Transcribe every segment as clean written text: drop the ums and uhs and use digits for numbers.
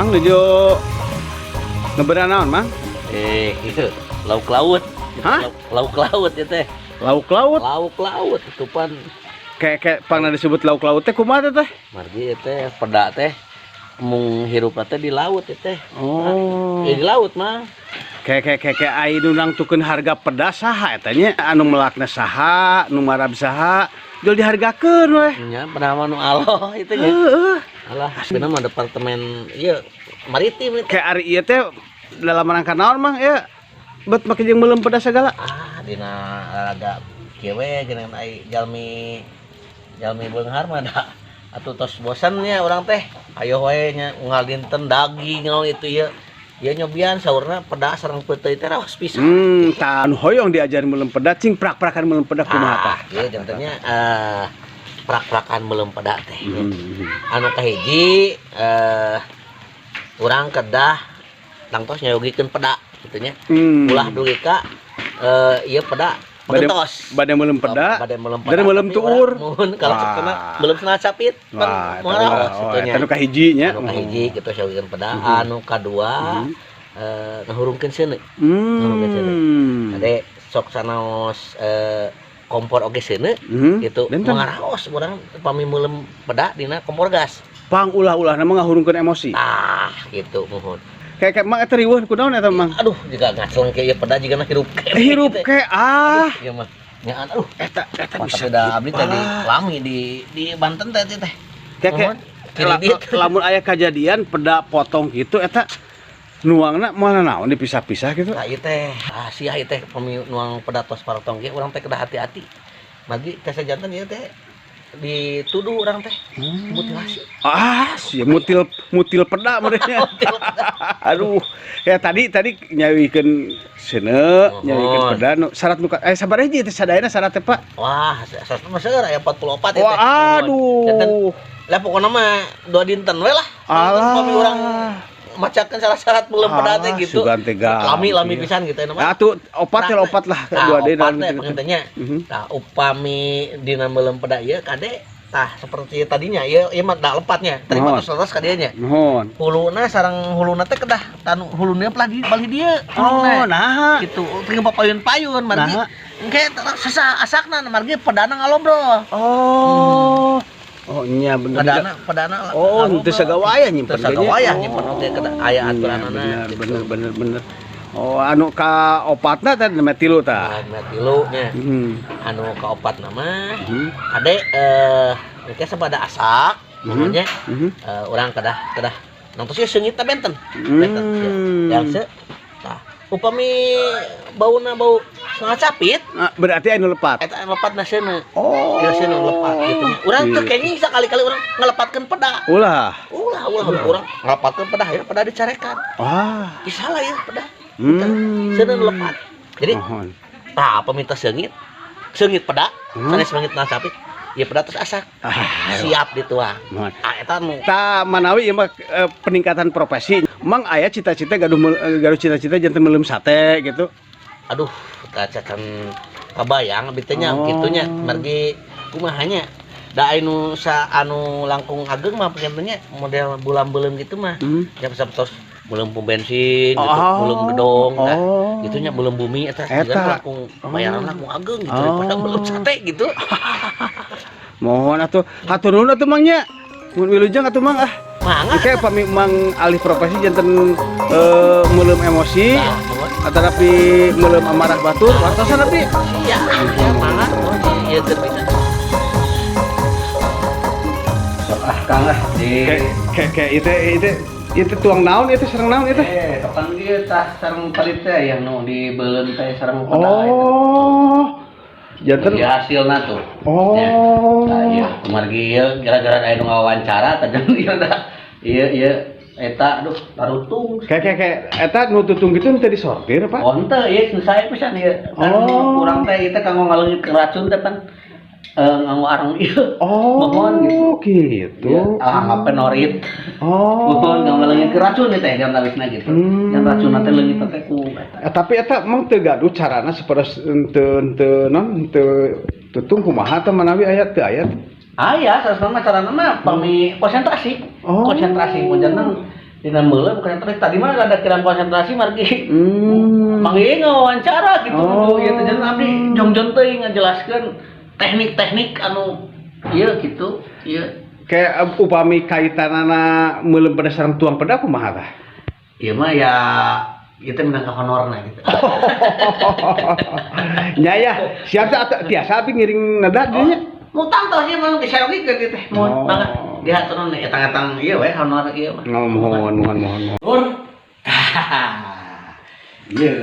Mang, nuju ngeberan naon, Mang? Eh, iya, lauk laut. Hah? Lauk, lauk laut ya teh. Lauk laut. Lauk laut itu pan. Kayak kayak pangna disebut lauk laut teh kumaha teh? Margi teh peda teh mung hirup teh di laut ya teh. Oh. Eh, di laut mah. Kayak kayak kayak kayak ai nu nangtukeun harga peda saha eta nya? Anu melakna saha, nu marab saha, jual dihargakeun weh. Nya pernah nu aloh itu nya. Heeh. Alah, sebenarnya mah departemen ieu maritim itu. Kayak ari ieu teh dalam rangka naon, Mang, ya? Bet make jeung meuleum peda segala. Ah, dina rada kieu we geuningan ai jalmi jalmi beunghar mah da atuh tos bosan nya urang teh. Ayo we nya unggal dinten daging naon itu ieu. Ieu nyobian saurna peda sareng peuteuy teh raos pisan. Tah anu hoyong diajarin meuleum peda, cing prak-prakan meuleum peda kumaha tah? Ah, ieu janten nya prak-prakan meuleum peda teh. Anu kahiji, urang kedah tangtos nyayogikeun peda kitu nya. Ulah dugi ka ieu peda Bade pagentos. Bade meuleum peda. Bade meuleum peda. Bade meuleum tapi tuur. urang muhun kalau Wah. kena meuleum cenah capit pan Wah, eta moal mah, raos oh, kitu nya. eta nu kahiji nya. Anu kahiji kitu sayogikeun peda, anu kadua ngahurungkeun seuneu. Ade sok sanaos kompor oge seuneu gitu. Benten. Moal raos urang pami meuleum peda dina kompor gas. Pang ulah-ulah mah ngahurungkeun emosi. Tah gitu muhun. Kayak kayak Mang eta riweuh kunaon eta, Mang? Aduh, jiga ngacleng ke ieu peda jiga hirup ke. Hirup ke ah. Ieu mah nyaan aduh. Eta eta Mantap bisa. Udah abdi tadi Ah. lami di Banten teh teh. Kayak kayak Muhun. Kredit. Lamun aya kejadian peda potong gitu, eta nuangna moal naon, dipisah-pisah gitu? Nah, ieu teh rahasia ieu teh pami nuang peda tos parotong ge urang teh kedah hati-hati. Magi teh sajanten ieu teh dituduh urang teh mutilasi. Ah, si mutil mutil peda mereka. Aduh, ya tadi tadi nyawikeun seuneu, nyawikeun Mohon. Peda nu syarat nu sabar hiji teh sadayana syarat teh, Pak. Wah, syarat mah seueur, aya 44 ieu teh. Wah, Mohon. Janten aduh. lah pokoknya mah 2 dinten we lah. Alah. Pami urang macakeun syarat-syarat meuleum peda teh Alah, gitu. Sugan teh gampang. Lami-lami pisan gitu ya Nah, tuh opat ya, opat lah, Nah, dua deui opat dalam teh gitu. panginten nya. Nah, upami dina meuleum peda ieu kade tah seperti tadinya ieu ieu mah da lepatnya. Tadi Mohon. mah tos leres ka dieu nya. Mohon. Huluna sareng huluna teh kedah tanu huluna pelah di balih dieu. Oh, Huluna. nah. Gitu. Teu payun-payun margi. Nah. Engke sesa asakna margi pedana ngalobrol. Oh. Oh, nya bener. Pedana pedana Oh, henteu sagawayah nyimpen Teu ge nya. sagawayah nyimpen oge kedah aya Nya, aturanana bener, gitu. Bener, bener, bener. Oh, anu ka opatna teh nembe tilu tah. Nah, nembe tilu nya. Anu kaopatna mah kade engke sabada asak namanya urang kedah kedah nangtos ieu seungitna benten. Benten. Yang se tah upami bauna bau setengah capit. Nah, berarti anu lepat. Eta anu lepatna seuneu. Oh. Ieu seuneu lepat gitu nya. Urang teu kenging sakali-kali urang ngalepatkeun peda. Ulah. Ulah, ulah urang ngalepatkeun peda, akhirnya peda dicarekan. Ah. Ih, salah ya peda. Seuneu lepat. Jadi Mohon. Tah peminta seungit, seungit peda, sanes seungit capit, ya peda terus asak. Ah, Siap dituang. Mohon. Ah, eta nu Ta manawi ieu mah peningkatan profesi. Mang aya cita-cita gaduh gaduh cita-cita janten meuleum sate gitu? Aduh, tah cacan kabayang abdi teh nya Oh. kitu nya margi kumaha nya. Da anu sa anu langkung ageng mah panginten nya model bulam-beuleum gitu mah. Ya tos meuleum pom bensin gitu, meuleum gedong tah. Oh. Gitu nya meuleum bumi eta Eta. juga langkung bayaran langkung ageng gitu daripada meuleum sate gitu. Mohon atuh, hatur nuhun atuh, Mang, nya. Mun wilujeng atuh, Mang, ah. Mangga. Oke, pami Mang alih profesi janten meuleum emosi Tah, nuhun. atanapi meuleum amarah batur, wartosan abdi. Siap, ya mangga. Oh, ieu teu bisa. Sok ah, Kang, ah di Kayak kayak kayak itu tuang naon itu, sareng naon itu? Eh, kapan dia tah sareng tadi teh yang nu dibeuleum teh sareng peda eta. Oh. Janten Di hasilna tuh. Oh. Ya. Nah, iya, kumargi ieu gara-gara aya nu ngawawancara tadi ieu da. Ieu ieu eta aduh tarutung. Kayak kayak kayak eta nu tutung gitu teu disortir, Pak? Oh, henteu ieu nu saya pisan ieu. Kan Oh. urang teh ieu teh kanggo ngaleungit racun teh pan nganggo arang ieu. Oh, Mohon gitu. gitu. Iya, ah ngapain norit. Oh. Mohon nganggo ngaleungit racun ieu teh jangan gitu. Yang racun teh leungit teh ku eta. Tapi eta emang teu gaduh carana sapertos henteu henteu non henteu tutung kumaha teh, manawi aya teu aya? Aya, salah mah carana mah pami konsentrasi. Oh. Konsentrasi mun janten Dina meuleum konsentrasi tadi mah ada kirang konsentrasi margi. Mang ieu ngawawancara gitu. Ieu teh janten abdi jongjon teuing ngajelaskeun teknik-teknik anu ieu gitu. Ieu. Kayak upami kaitanana meuleum peda sareng tuang peda kumaha tah? Ieu mah ya ieu teh minangka honorna gitu. Nya ya, siap atuh tiasa abdi ngiring neda dieu nya. Ngutang tah sih mah disayogikeun ieu teh. Mohon banget. Dihaturkeun etang-etang ieu we honor ieu mah. Oh, mohon mohon mohon mohon. Lur. Iya.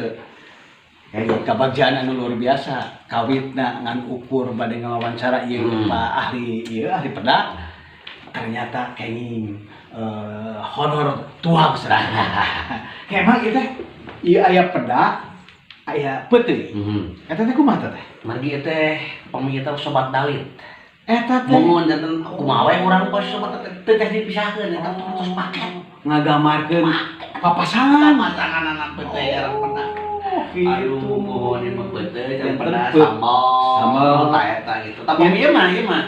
Kayak kabagjaan anu luar biasa. Kawitna ngan ukur bade ngawawancara ieu Pak ahli ieu ahli peda. Ternyata kenging honor tuang serahna. Kayak emang ieu teh ieu aya peda, aya peuteuy. Eta teh kumaha teh? Margi ieu teh pami ieu teh sobat dalit. Eta teh Mohon janten kumaha we urang kos sobat teh teu teh dipisahkeun eta tos paket. Ngagambarkeun papasangan. Pasangan anak peuteuy orang peda. Oh, gitu. Aduh, mohon ieu mah peuteuy jangan Janten peda sambal. Sambal. Tah eta gitu. Tapi ieu mah ieu mah.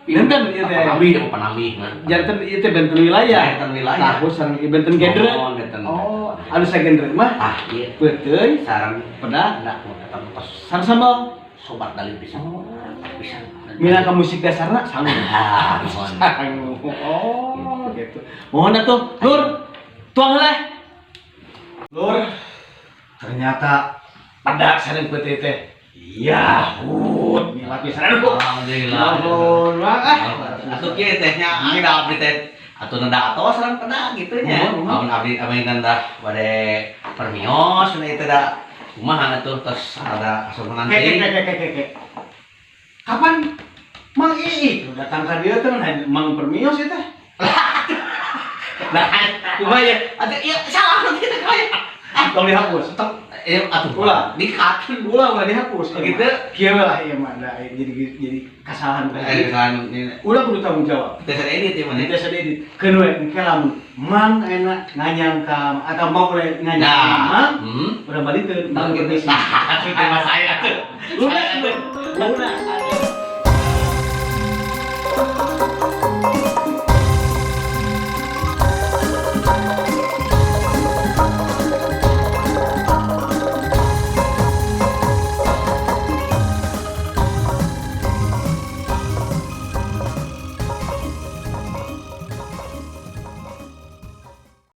Benten ieu teh. Panamih, panamih mah. Janten ieu teh benten wilayah. Benten wilayah. Tahu sareng ieu benten genre. Oh, benten. Oh, anu sagenre mah Ah, ieu peuteuy, sareng peda, peda eta tos sareng sambal. Sobat dalit pisan. Pisan. Minangka musik dasarna sangu. Ah, mohon. Sangu. Oh, gitu. Mohon atuh, Lur. Tuang lah. Lur. Ternyata peda sareng peuteuy teh. Yahut, nikmat pisan aduh. Alhamdulillah. Nuhun, ah. Atuh kieu teh nya da abdi teh atuh nenda atos sareng peda gitu nya. Nuhun, nuhun. Amun abdi abdi nenda bade permios cenah itu da kumaha atuh tos ada asupan Ke, ke, teuing. ke, ke, ke, ke. Kapan Mang Ii datang ka dieu teh Mang Permios ieu teh? Nah, kumaha ya? Atuh ieu salah nanti teh kumaha ya? Tong dihapus. Tong atuh Ulah. di-cut. Ulah ulah dihapus. Oh, gitu? Kieu we lah ieu mah da jadi kesalahan Eh, kesalahan ini. Ulah kudu tanggung jawab. Teu edit ieu mah. Biasa diedit. Keun we engke lamun Mang enak nganyangka atau mau mulai nganyangka Nah, Mang, urang balikeun. Tong gitu. Nah, itu mah saya tuh. Lunas, lunas.